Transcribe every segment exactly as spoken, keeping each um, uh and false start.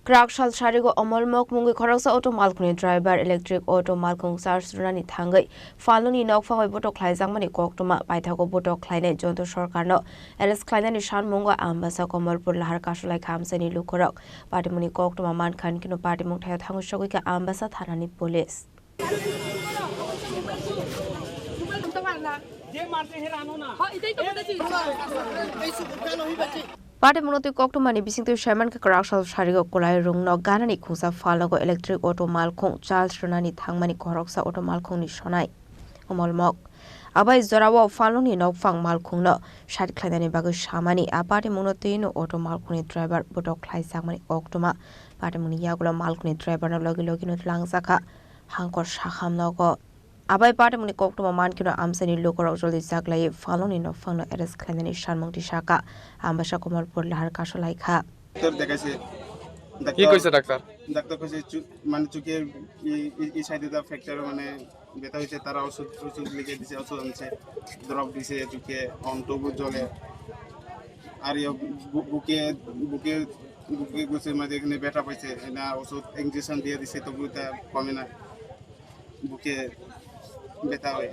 Kwrak sal sarigo Omol Mok mungwi khoroksa auto malkhungni driver electric auto malkhung charge rwnani thangwi phalnoni nokphang bai botok khlaijakmani koktwma paithago botok khlainai Jonto Sarkarno arrest khlainani sanmungo Ambasa Komolpur Lahar Kasolai khamsani lukurok patimungni koktwma mankha hinkhe no patimung thaio thangwi sogwi kha Ambasa thanani police. Patimungno twi koktwmani bisingtwi saimankha kwrak sal sarigo kwlairokno ganani khungsa phalnogo electric auto malkhung charge rwnani thangmani khoroksa auto malkhungni sonai Omol Mok. Abai jorao phalnoni nokphang malkhungno side khlainani bagwi samani a patimungno twino auto malkhungni driver botok khlaijakmani koktwma patimungni yagulo malkhungni driverno logi logino twlangjakha. Hangkor sakham nogo. Abai patimungni koktwma mankheno amchaini lukurok joldi chaklaiwi phalnoni nokphangno arrest khlainani sanmung tisaka Ambasa Komolpur Lahar Kasolai kha. Doctor দেখাইছে। কি ডাক্তার কইছে doctor? Doctor কইছে চু-, মানে চোখের এই, এই, এই সাইডে তো ফ্র্যাকচার মানে ব্যথা হয়েছে, তারা ওষুধ, ওষুধ লিখে দিছে, ওষুধ আনছে, ড্রপ দিছে চোখে, অন্ত্রগুলো জ্বলে। আর ইয়ে বু-, বুকে, বুকে, বুকে গুছে মাঝে এখানে ব্যথা পাইছে, এটা ওষুধ ইঞ্জেকশন দিয়ে দিছে, তবু এটা কমে না। বুকে ব্যথা হয়।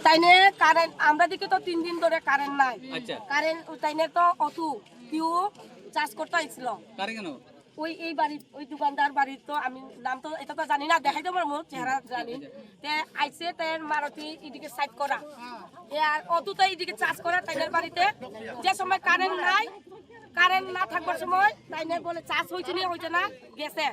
তাইনে কারেন্ট, আমরা দিকে তো তিন দিন ধরে কারেন্ট নাই। আচ্ছা। কারেন্ট, তাইনে তো অটো, কেউ চার্জ করতে আইছিল। কারে কেন? ওই এই বাড়ি, ওই দোকানদার বাড়ির তো আমি নাম তো, এটা তো জানি না, দেখাইতে পারবো, চেহারা জানি। তে আইছে, তাই মারুতি এদিকে সাইড করা। এ আর অটো তো এদিকে চার্জ করা, তাইনের বাড়িতে। যে সময় কারেন্ট নাই, কারেন্ট না থাকবার সময়, তাইনে বলে চার্জ হয়েছে না, হয়েছে না, গেছে।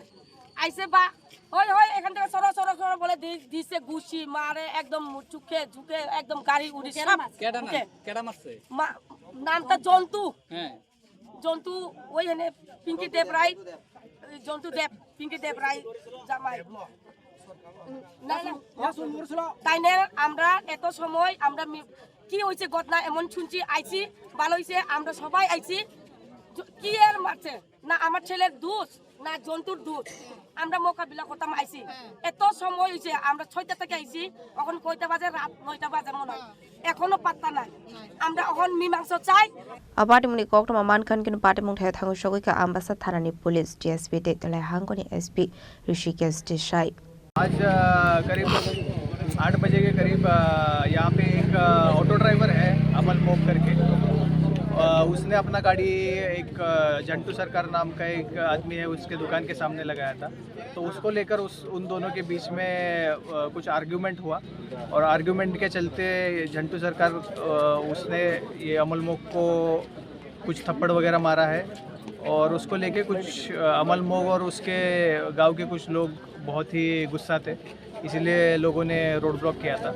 আইছে বা, "ওই, ওই, এখান থেকে সরো, সরো, সরো," বলে দি-, দিছে ঘুষি, মারে একদম চুকে, ঝুঁকে, একদম গাড়ি উড়ি সব কেডা না? উঠে। কেডা মারছে? মা-, নামটা জন্তু। হ্যাঁ। জন্তু, ওই এনে পিঙ্কি দেব রায়, জন্তু দেব, পিঙ্কি দেব রায় জামাই। না, না। তাই না, আমরা এত সময়, আমরা মি-, কি হয়েছে ঘটনা, এমন শুনছি, আইছি, ভালো হয়েছে, আমরা সবাই আইছি। জ-, কি এর মারছে? না আমার ছেলের দোষ, না জন্তুর দোষ। আমরা মোকাবিলা করতাম আইছি। এত সময় হইছে, আমরা ছয়টা থেকে আইছি, এখন কয়টা বাজে? রাত নয়টা বাজে মনে হয়। এখনো পাত্তা নাই। আমরা এখন মীমাংসা চাই। A patimungni koktwma mankha hinkhe no patimung thaio thangwi sogwi kha Ambasa thanani police, D S P tei Talai hangkoni S P Rishikesh Desai. आज, अ, करीब आठ बजे के करीब, अ, यहाँ पे एक, अ, ऑटो ड्राइवर है अमल मोक करके। अ, उसने अपना गाड़ी एक, अ, जंटू सरकार नाम का एक आदमी है, उसके दुकान के सामने लगाया था। तो उसको लेकर उस, उन दोनों के बीच में, अ, कुछ आर्ग्यूमेंट हुआ और आर्ग्यूमेंट के चलते जंटू सरकार, अ, उसने ये अमल मोक को कुछ थप्पड़ वगैरह मारा है और उसको लेके कुछ, अ, अमल मोग और उसके गांव के कुछ लोग बहुत ही गुस्सा थे, इसीलिए लोगों ने रोड ब्लॉक किया था।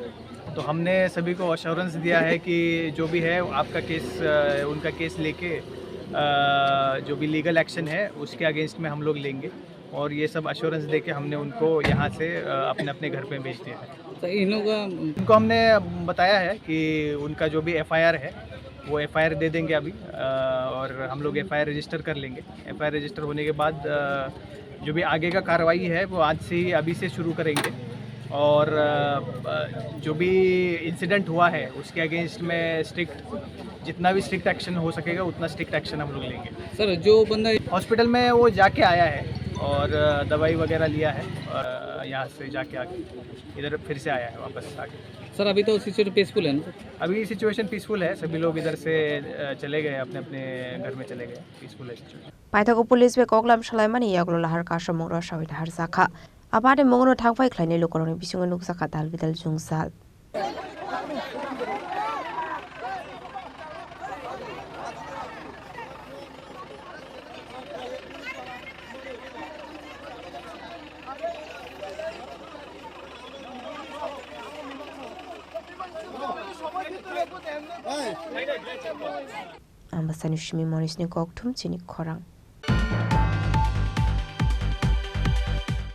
तो हमने सभी को अश्योरेंस दिया है कि जो भी है आपका केस, अ, उनका केस लेके, अ, जो भी लीगल एक्शन है उसके अगेंस्ट में हम लोग लेंगे। और ये सब अश्योरेंस देके हमने उनको यहाँ से, अ, अपने अपने घर पे भेज दिया है। तो इन लोगों का उनको हमने बताया है कि उनका जो भी एफआईआर है वो एफआईआर दे देंगे अभी, अ, और हम लोग एफआईआर रजिस्टर कर लेंगे। एफआईआर रजिस्टर होने के बाद, अ, जो भी आगे का कार्रवाई है वो आज से ही, अभी से शुरू करेंगे। और, अ, अ, जो भी इंसिडेंट हुआ है उसके अगेंस्ट में स्ट्रिक्ट, जितना भी स्ट्रिक्ट एक्शन हो सकेगा उतना स्ट्रिक्ट एक्शन हम लोग लेंगे। सर, जो बंदा हॉस्पिटल में वो जाके आया है और, अ, दवाई वगैरह लिया है, अ, यहाँ से जाके आके इधर फिर से आया है वापस आके। सर, अभी तो सिचुएशन पीसफुल है ना? अभी सिचुएशन पीसफुल है, सभी लोग इधर से, अ, चले गए, अपने अपने घर में चले गए, पीसफुल है situation. Paithago police bai koklam salaimani yagulo lahar kasamung rw sawi lahar jakha. A patimungno thangphai khlainai lukurokni bisingo nukjakha dal bidal jwngjal. Ambasani simi Monisni kokthum chini khorang.